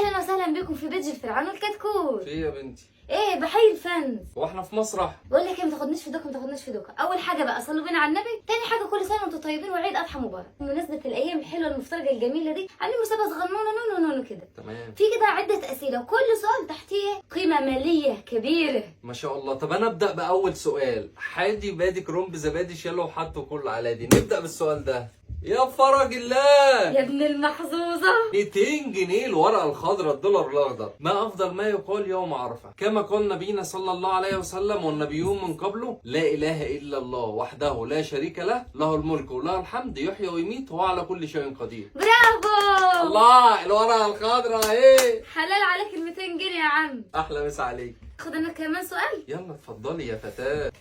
اهلا وسهلا بكم في page الفرعون والكتكوت. في ايه يا بنتي؟ ايه بحي ال fans. هو احنا في مسرح؟ بقول لك ايه، ما تاخدنيش في دوكا ما تاخدنيش في دوكا. اول حاجة بقى صلوا بينا على النبي. تاني حاجة كل سنة وانتم طيبين وعيد اضحى مبارك. بمناسبة الايام الحلوة المفترجه الجميلة دي عاملين مسابقة صغنونه نونو نونو كده. تمام. في كده عده اسئلة وكل سؤال تحتيه قيمة ماليه كبيرة. ما شاء الله. طب انا ابدا باول سؤال. حادي بادي كرنب زبادي شاله وحطه كله على دي. نبدا بالسؤال ده. يا فرج الله يا ابن المحظوظه. 200 جنيه الورقة الخضراء الدولار الاخضر. ما افضل ما يقال يوم عرفه؟ كما قال نبينا صلى الله عليه وسلم والنبيون من قبله: لا اله الا الله وحده لا شريك له، له الملك وله الحمد، يحيي ويميت وهو على كل شيء قدير. برافو. الله، الورقة الخضراء ايه. حلال عليك ال 200 جنيه يا عم. احلى مسا عليك. خد انا كمان سؤال. يلا اتفضلي يا فتاة.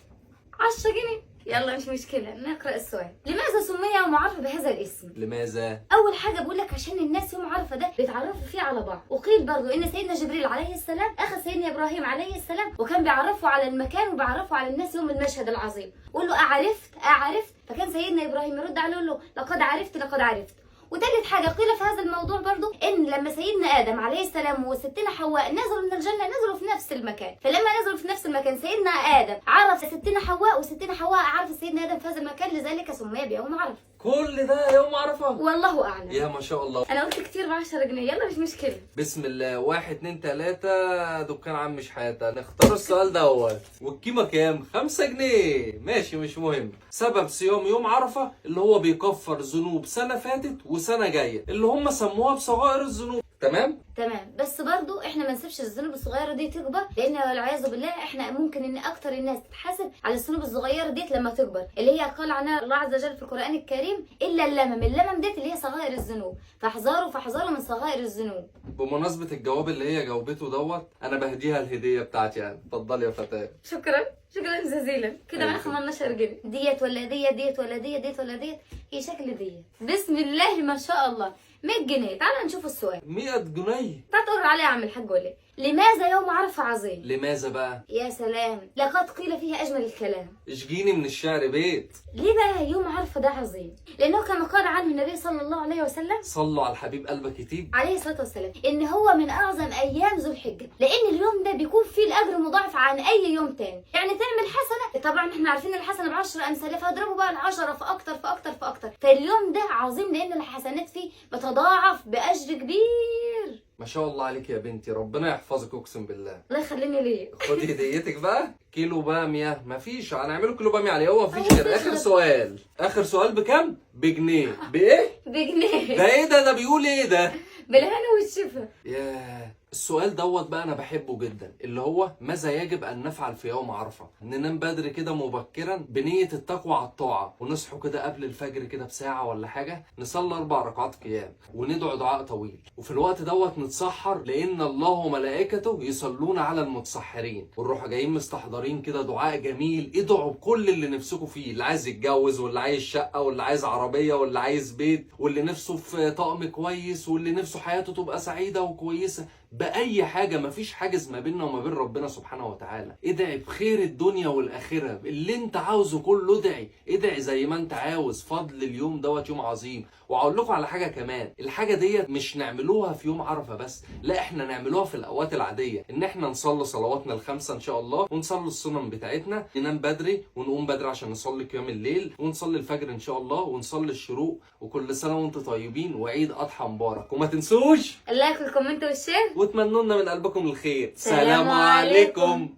10 جنيه. يلا مش مشكلة، نقرأ السؤال. لماذا سمي يوم عرفة بهذا الاسم؟ لماذا؟ أول حاجة بقول لك عشان الناس يوم عرفة ده بيتعرفوا فيه على بعض، وقيل برضو إن سيدنا جبريل عليه السلام أخذ سيدنا إبراهيم عليه السلام وكان بيعرفه على المكان وبيعرفه على الناس يوم المشهد العظيم، وقول له أعرفت أعرفت، فكان سيدنا إبراهيم يرد عليه يقول له لقد عرفت لقد عرفت. وثالث حاجة قيل في هذا الموضوع برضو إن لما سيدنا آدم عليه السلام وستنا حواء نزلوا من الجنة نزلوا في نفس المكان، فلما نزلوا في نفس المكان سيدنا آدم عرف ستنا حواء وستنا حواء عرف سيدنا آدم في هذا المكان، لذلك سمي بيوم عرفة. كل ده يوم عرفة؟ والله أعلم. يا ما شاء الله. أنا قلت كتير ب 10 جنيه، يلا مش مشكلة. بسم الله، 1 2 3 دكان عم شحاتة. نختار السؤال دوت. والقيمة كام؟ 5 جنيه. ماشي مش مهم. سبب صيام يوم عرفة اللي هو بيكفر ذنوب سنة فاتت وسنة جاية، اللي هم سموها بصغائر الذنوب. تمام؟ تمام. بس برضو احنا ما نسيبش الذنوب الصغيرة دي تكبر، لان والعياذ بالله احنا ممكن ان اكتر الناس تتحاسب على الذنوب الصغيرة ديت لما تكبر، اللي هي قال عنها الله عز وجل في القران الكريم الا اللمم. اللمم ديت اللي هي صغائر الذنوب، فاحذروا فاحذروا من صغائر الذنوب. بمناسبة الجواب اللي هي جاوبته دوت، انا بهديها الهدية بتاعتي انا. اتفضلي يا فتاة. شكرا شكرا جزيلا. كده معايا 15 جنيه. ديت ولا ديت، ديت ولا ديت، ديت ولا ديت، هي شكل ديت. بسم الله ما شاء الله، 100 جنيه. تعالى نشوف السؤال. 100 جنيه. تعال تقول عليها يا عم الحاج ولا ايه؟ لماذا يوم عرفة عظيم؟ لماذا بقى؟ يا سلام، لقد قيل فيها اجمل الكلام. اشجيني من الشعر بيت. ليه بقى يوم عرفة ده عظيم؟ لانه كما قال عنه النبي صلى الله عليه وسلم، صلوا على الحبيب قلبك يطيب، عليه الصلاة والسلام، ان هو من اعظم ايام ذو الحجة، لان اليوم ده بيكون فيه الاجر مضاعف عن اي يوم تاني. يعني تعمل حسنة، طبعا احنا عارفين الحسنة ب10 امثالها، فاضربوا بقى ال10 في اكتر في اكتر في اكتر. فاليوم ده عظيم لان الحسنات فيه بتضاعف باجر كبير. ما شاء الله عليك يا بنتي، ربنا يحفظك اقسم بالله. الله يخليني ليه. خدي هديتك بقى. كيلو باميه مفيش، هنعمله كيلو باميه عليه، هو مفيش غير اخر سؤال. اخر سؤال بكام؟ بجنيه. بايه؟ بجنيه. ده ايه ده؟ ده بيقول ايه ده؟ بالهنا والشفا. ياه، السؤال دوت بقى انا بحبه جدا، اللي هو ماذا يجب ان نفعل في يوم عرفه؟ ننام بدري كده مبكرا بنيه التقوى على الطاعة، ونصحوا كده قبل الفجر كده بساعة ولا حاجة، نصلي 4 ركعات قيام وندعو دعاء طويل، وفي الوقت دوت نتسحر لان الله وملائكته يصلون على المتسحرين، ونروح جايين مستحضرين كده دعاء جميل. ادعوا بكل اللي نفسكم فيه، اللي عايز يتجوز، واللي عايز شقه، واللي عايز عربية، واللي عايز بيت، واللي نفسه في طقم كويس، واللي نفسه حياته تبقى سعيدة وكويسة بأي حاجة. مفيش حاجز ما بيننا وما بين ربنا سبحانه وتعالى. ادعي بخير الدنيا والآخرة، اللي انت عاوزه كله ادعي، ادعي زي ما انت عاوز. فضل اليوم دوت يوم عظيم. وأقول لكم على حاجة كمان، الحاجة ديت مش نعملوها في يوم عرفة بس، لا احنا نعملوها في الأوقات العادية، ان احنا نصلي صلواتنا ال5 ان شاء الله، ونصلي السنن بتاعتنا، ننام بدري ونقوم بدري عشان نصلي قيام الليل، ونصلي الفجر ان شاء الله، ونصلي الشروق. وكل سنة وانتم طيبين، وعيد أضحى مبارك. وما تنسوش ال like وال comment وال share، واتمنوا لنا من قلبكم الخير. سلام عليكم.